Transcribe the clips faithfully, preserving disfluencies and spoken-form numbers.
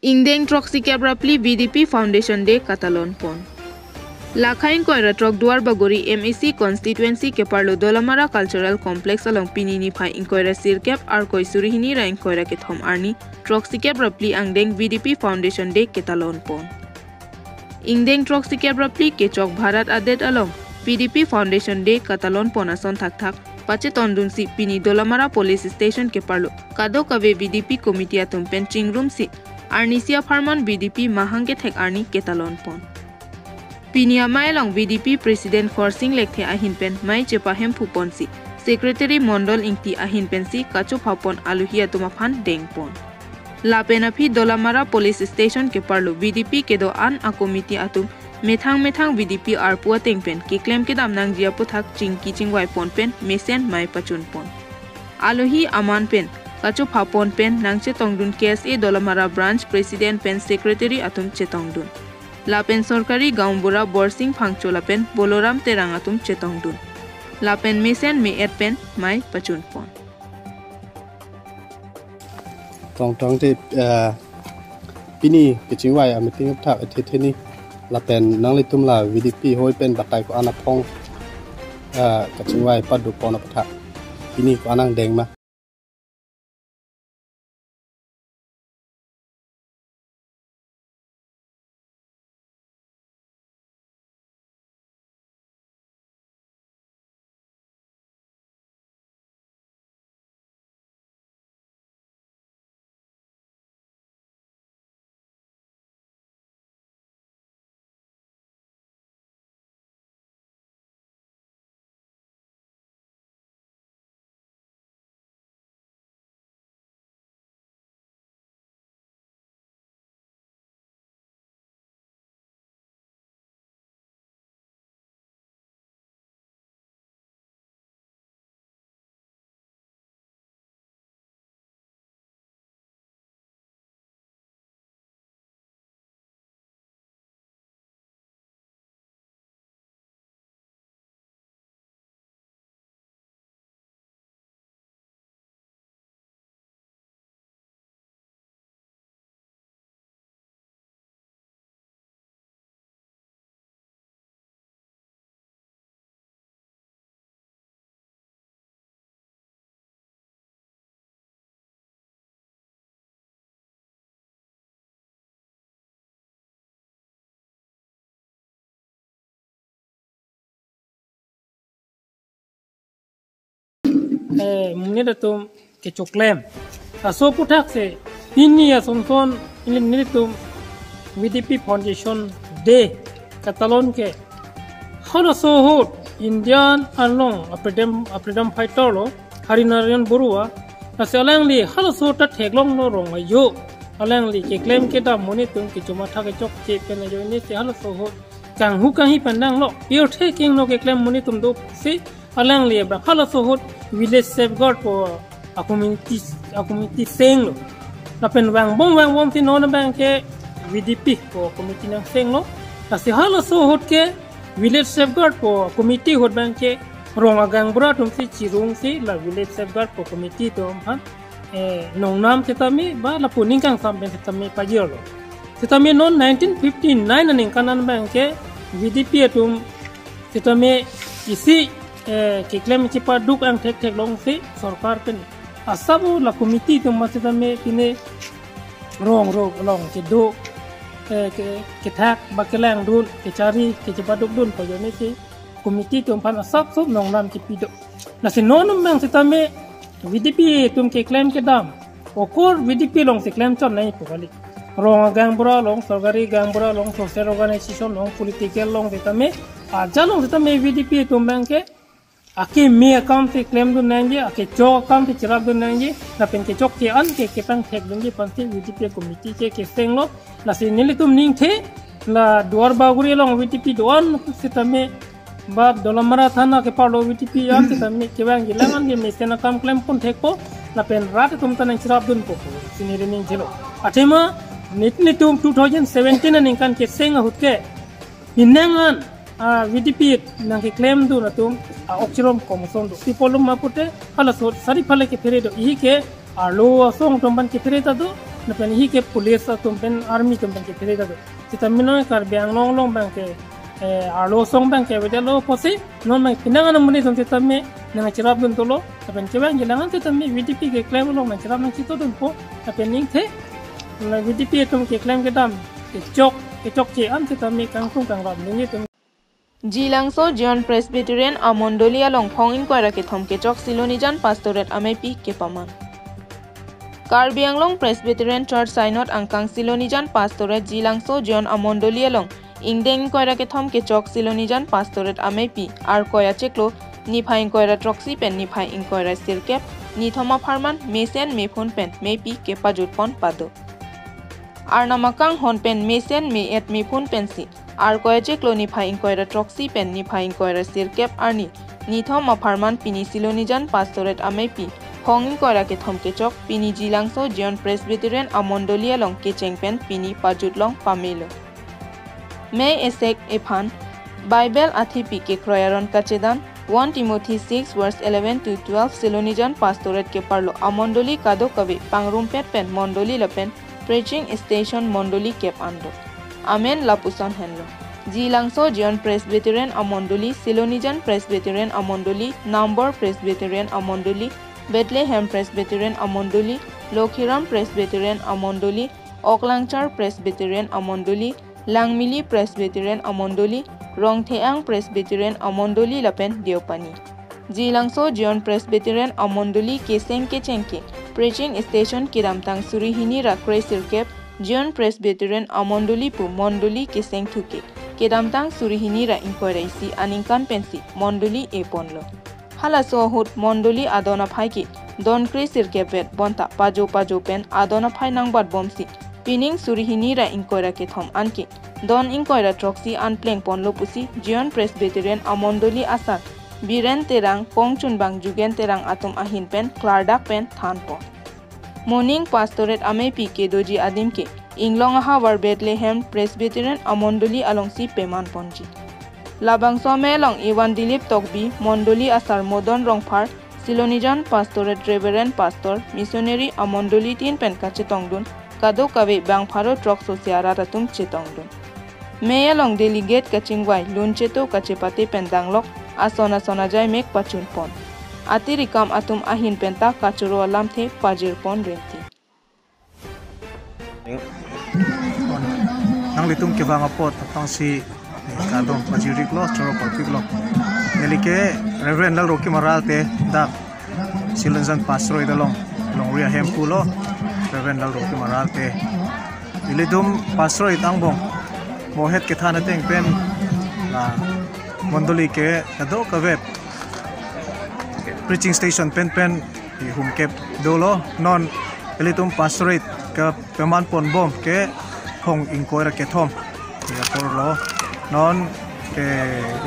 Ingdeng throksi kep ra phli V D P Foundation Day katalon pon. Lakha ingkoi ra throk Duar Bagori M A C constituency keparlo Dolamara Cultural Complex along pini niphai ingkoi ra sirkep, arkoi suri hini ra ingkoi ra kethom arni throksi kep ra phli angdeng V D P Foundation Day ketalon pon. Ingdeng throksi kep ra phli kechok Bharat adet along V D P Foundation Day katalon pon ason thakthak pachetongdunsi pini Dolamara Police Station keparlo kadokave V D P committee atum pen chingrumsi arnisi apharman V D P mahang kethek arni ketalon pon. Pini amei along V D P President Khorsing Lekthe ahin pen mei chepahemphu ponsi Secretary Mondol Ingti ahin pensi kachopha pon alohi atum aphan deng pon. Lapen aphi Dolamara Police Station keparlo V D P kedo-an a committee atum methang methang V D P arpu ateng pen keklem kedam nangji aputhak chingki chingvai pon pen mesen mei pachun pon. Alohi aman pen kachopha pon pen nangchetongdun K S A Dolamara Branch President pen Secretary atum chetongdun. Lapen Sorkari Gaonbura Borsing Phangcho lapen Boloram Terang atum chetongdun. Lapen mesen me-et pen mei pachun pon. Tongtong te, eh, pini kechingvai a meeting apthak ethe theni lapen nanglitum la V D P hoi pen batai ko-an aphong, eh, kechingvai padu pon apthak pini ko-an angdeng ma. Eh, monit atum kechoklem. Laso aputhaksi pini asonson ili nelitum V D P Foundation Day katalon ke halaso ahut Indian along a freedom, a freedom fighter lo Hari Narayan Baruah. Lasi alangli halaso ahut ta theklonglo rong ajo. Alangli keklem kedam monit atum kechomatha kechokche pen ajoinesi halaso ahut kanghu kanghi pandanglo. Pirthe kingno keklem monit atum dosi alangli abang halaso ahut village safeguard pu a committee, a committee senglo. Lapen vangbom vangbomsi non abang ke V D P pu committee nangsenglo. Lasi halaso ahut ke village safeguard pu committee ahut abang ke rong agaonbura atumsi chirungsi la village safeguard pu committee atum aphan, eh, nongnam sitame ba lapu ning kangsam pen sitame pajirlo. Sitame non nineteen fifty-nine aningkan an abang ke V D P atum sitame isi, eh, keklem chipaduk angthek theklongsi sorkar pen asap la committee atum ma sitame pine rong rong along kedo, eh, ke, kethak ba kelangdun, kechari, kechipadukdun pu ajoinesi committee atum aphan asap sop nongnam kepido. Lasi non abang sitame V D P atum keklem kedam, okor V D P alongsi klemchot nangji pu kali. Rong agaonbura along, sorkari gaonbura along, social organization along, political along sitame ajat along sitame V D P atum abang ke akeme akamsi klemdun nangji, akechok akamsi cherapdun nangji, lapen kechokche an ke kepangthekdunji aphansi V D P committee ke kesenglo. Lasi nelitum ningthe la Duar Bagori along V D P do-an sitame ba Dolamara thana keparlo V D P an sitame kevangji lang an ke mesen akam klem ponthekpo lapen rat atum ta nangcherapdunpo pusi neli ningthelo. Athema nit-, nelitum two thousand seventeen aningkan keseng ahut ke pining an, ah, V D P nangkeklemdun atum, ah, ok chirom komoson do. Pi apotlo ma pute, halaso ahut sari phale kephere do. Ihi ke arlo asong atum aphan kephere ta do. Lapen hi ke police atum pen army atum pen kephere ta do. Sitame non Karbi Anglong along abang ke, eh, arlo asong abang ke avedetlo pusi, non abang penang amonit atum sitame nangcherapdun dolo, lapen kevang kelang an sitame V D P keklem along nangcherap nangchitodunpo, lapen ningthe, la V D P atum keklem kedam, kechok, kechokche an sitame kangtung kangrap ningje atum. Jilangso Zion Presbyterian amondoli along phong ingkoi ra kethom kechok Silonijan Pastorate amepi kepaman. Karbi Anglong Presbyterian Church Synod angkang Silonijan Pastorate Jilangso Zion amondoli along ingdeng ingkoi ra kethom kechok Silonijan Pastorate amepi Arkoi achiklo niphai ingkoi ra throksi pen niphai ingkoi ra sirkep nithom apharman mesen mephun pen mepi kepajutpon pado. Arnam akanghon pen mesen me-et mephun pensi Arkoi achiklo niphai ingkoi ra throksi pen niphai ingkoi ra sirkep arni nithom apharman pini Silonijan Pastorate amepi phong ingkoi ra kethom kechok pini Jilangso Zion Presbyterian amondoli along kecheng pen pini pajutlong pamelo. Mei esek ephan Bible athipi kekroi aron kachedan One Timothy six verse eleven to twelve Silonijan Pastorate keparlo amondoli kadokave pangrumpet pen mondoli lapen preaching station mondoli kep an do. Amen lapuson henlo. Jilangso Zion Presbyterian amondoli, Silonijan Presbyterian amondoli, Nambor Presbyterian amondoli, Bethlehem Presbyterian amondoli, Lokhiram Presbyterian amondoli, Oklangchar Presbyterian amondoli, Langmili Presbyterian amondoli, Rongtheang Presbyterian amondoli lapen Deopani. Jilangso Zion Presbyterian amondoli keseng kecheng ke preaching station kedamtang suri hini ra kre sirkep, Zion Presbyterian amondoli pu mondoli keseng thu ke kedamtang suri hini ra ingkoi ra isi aningkan pensi mondoli eponlo. Halaso ahut mondoli adon aphai ke don kre sirkep vet bonta pajo pajo pen adon aphai nangbatbomsi pining suri hini ra ingkoi ra kethom anke don ingkoi ra throksi an plengponlo pusi Zion Presbyterian amondoli asar Biren Terang, Kongchunbang Jugen Terang atum ahin pen klardak pen thanpo. Moning Pastorate amepi kedoji adim ke Inglong ahavar Bethlehem Presbyterian amondoli alongsi pemanponji. Labangso amei along Evan Dilip Tokbi, mondoli asar Modon Rongphar, Silonijan Pastorate Reverend Pastor, missionary amondoli tin pen kachetongdun, kadokave bang pharo throksi arat atum chetongdun. Mei along delegate kachingvai, lun cheto kachepate pen danglok ason ason ajaimek pachunpon. Atirikam atum ahin pen ta kachoro alamthe pajirpon rinti. Nanglitum kevang apot apangsi, eh, kardom pajiriklo, choro parpiklo. Neli ke Reverend Lalrokim Aralte, dak Silonijan Pastorate along longri ahemphu lo, Reverend Lalrokim Aralte. Ilitum Pastorate angbong mohet kethan ateng pen la mondoli ke kadokave preaching station pen pen ihum kep dolo. Non ilitum Pastorate kepemanponbom ke phong ingkoi ra kethom. Ya, porlo. Non ke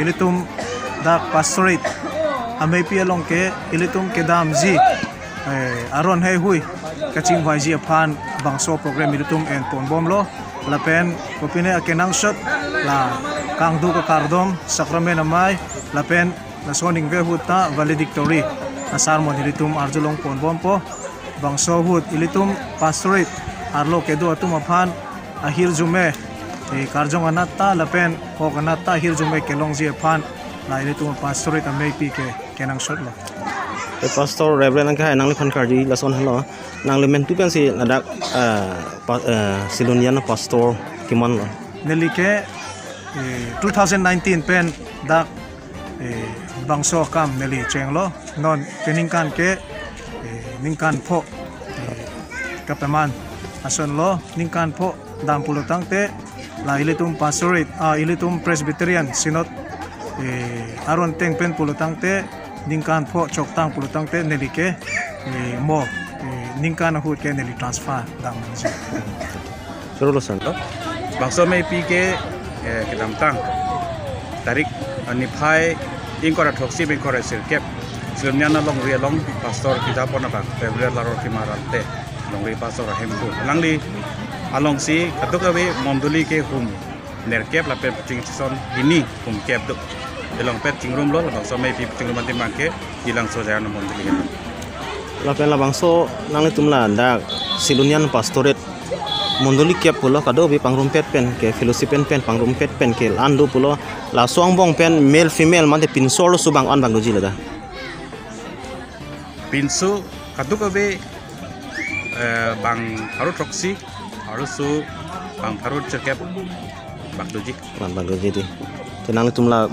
ilitum dak Pastorate amepi along ke ilitum kedamji, eh, aron heihui kachingvaiji aphan bangso program ilitum enponbomlo. Lapen kopine akenangsot la kangduk akardom, sacrament amei, lapen lason ingve ahut ta valedictory asermon ilitum arjulongponbompo. Bangso ahut ilitum Pastorate arlo kedo atum aphan ahirjume, eh, karjong anat ta lapen hok anat ta ahirjume kelongji aphan la ilitum Pastorate amepi ke kenangsotlo. Eh, Pastor Reverend nangkehai nangliphan karju lason henlo. Nangli mentu pensi ladak, eh, pa-, eh, Silonijan Pastor kemanlo. Neli ke, eh, two thousand nineteen pen dak, eh, bangso akam neli chenglo. Non keningkan ke, eh, ningkan pho, eh, kapeman asonlo, ningkan pho dam pulo tangte la ilitum Pastorate, ah, ilitum Presbyterian Synod, eh, aron ateng pen pulo tangte ningkan pho choktang pulo tangte neli ke, eh, mo, eh, ningkan ahut ke neli transfer dam nangji. Choro lason. Bangso amepi ke, eh, kedamtang tarik, eh, niphai ingkoi ra throksi pen ingkoi ra sirkep Silonijan alongri along Pastor kedapon abang Reverend Lalrokim Aralte, longri Pastor ahemphu. Alangli alongsi kadokave mondoli ke hum nerkep lapen preaching station hini hum kep do. Along pet chingrumlo, labangso amepi chingrum adim abang ke Jilangso Zion amondoli. Lapen labangso nanglitum ladak Silonijan Pastorate mondoli kep pulo, kadokave pangrumpet pen ke fellowship pen pen pangrumpet pen ke la-an do pulo, laso angbong pen male female mate pinso arloso bang-an bang doji ladak? Pinso kadokave, eh, bang pharo throksi, arloso bang pharo cherkep bang doji. Bang, bang doji dei. Te nanglitum la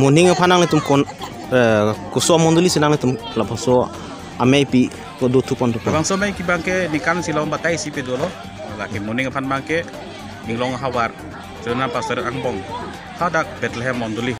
moning aphan nanglitum kon, eh, koso mondoli si nanglitum labangso amei pi ko do thu pon thu pon? Labangso amei ke bang ke ningkan isi along batai isi pe dolo. Lake moning aphan bang ke Inglong ahavar Silonijan Pastorate angbong hadak Bethlehem mondoli